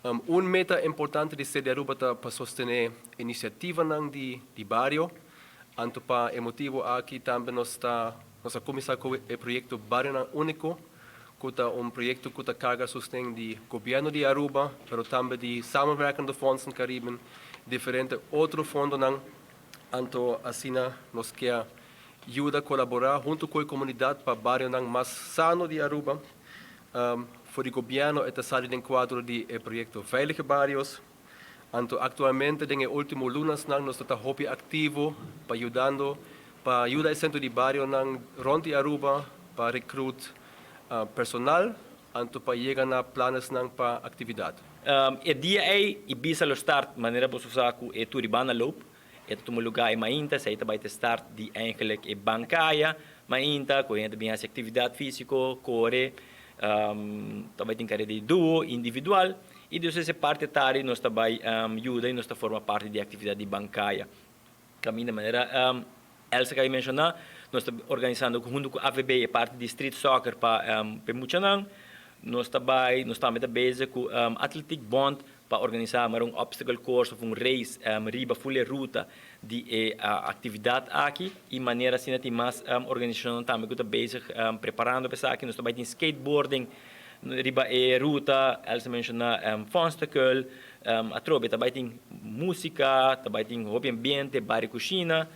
Un meta importante di Cede Aruba ta pa sostene iniciativanan di bario. Anto pa e motibo aki tambe nos a cuminsa cu e proyecto Barionan Unico, cu ta un proyecto cu ta carga sosten di gobierno di Aruba, pero tambe di Samenwerkende Fondsen Cariben, diferente otro fondonan. Anto asina nos kier yuda colabora hunto cu e comunidad pa barionan mas sano di Aruba. For di gobierno e ta sali den cuadro di e proyecto Veilige Barrios. Anto actualmente den e ultimo lunanan nos ta hopi activo pa yuda e centro di barionan rond di Aruba pa recruit personal, anto pa yega na plannan pa actividad. E dia ey Ibisa lo start manera bo sa cu e Turibana Loop. E tuma lugar e mainta, esey tambe ta start di eigenlijk e Ban Caya, mainta, cu hende bin haci actividad fisico, core, tambe tin careda di duo, individual, y dus e parti tardi nos tambe yuda y nos forma parti di actividad di Ban Caya. Caminda manera Elsa a menciona, nos ta organisando hunto cu AVB e parti di street soccer pa muchanan. Nos tambe ta bezig cu Athletic Bond pa organisa un obstacle course of un race riba full ruta di e actividad aki y manera asina tin mas organisacion tambe cu ta bezig preparando pa esaki. Nos tambe tin skateboarding riba e ruta, Elsa menciona Fonstakel, atrobe tambe tin musica, tambe tin hopi ambiente, bar y cushina,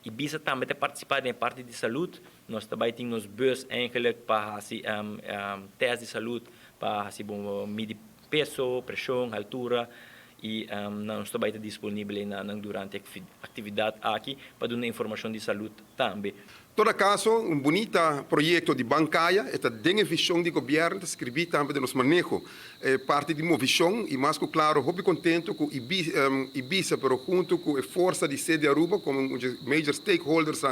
Ibisa tambe ta participa den parti di salud. Nos tambe tin nos bus eigenlijk pa haci test di salud, pa haci bon midi peso, presion, altura y nos tambe ta disponibel durante e actividad aki pa duna informacion di salud tambe. Todo caso, un bunita proyecto di Ban Caya, ta den vision di gobierno, scirbi tambe di nos maneho, parti di vision y mas cu claro, hopi contento cu Ibisa, pero hunto cu e forsa di Cede Aruba, como major stakeholders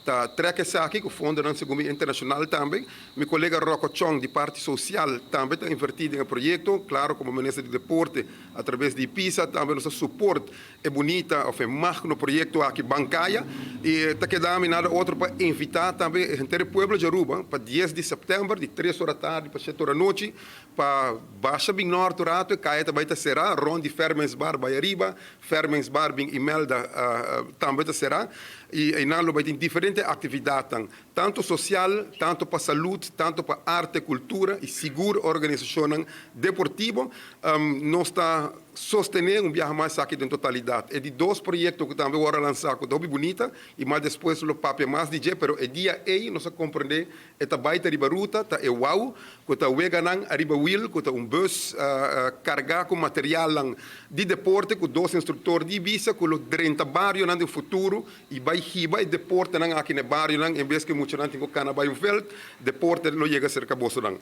ta trek esaki, cu fondo segun internacional tambe. Mi colega Rocco Chong, di parti social, tambe ta inverti den e proyecto, claro, como minister di deporte, atraves di Ibisa, tambe nos support e bunita, of e magno proyecto aki Ban Caya, y ta keda nada otro pa invita tambe henter pueblo di Aruba pa 10 di september, di 3 or di atardi pa 7 or di anochi, pa basha bin Noord rato. Caya tambe ta sera, rond di Fermens Bar bay ariba, Fermens Bar bin Imelda tambe ta sera, y nan lo bay tin diferente actividad, tanto social, tanto pa salud, tanto pa arte, cultura y sigur organisacion deportivo. Nos ta sostene un biaha mas aki den totalidad. E di dos proyecto cu tambe awor a lansa, cu ta bunita, y mas despues lo papia mas di dje, pero e dia ey nos a comprende, e ta bay ta riba ruta, ta e wow, cu ta weganan ariba wiel, cu ta un bus carga cu material di deporte, cu dos instructor di Ibisa, cu lo drenta barionan den futuro, y bay hiba e deportenan aki na barionan, en bes cu muchanan tin cu cana bay un veld, deporte lo yega cerca bosonan.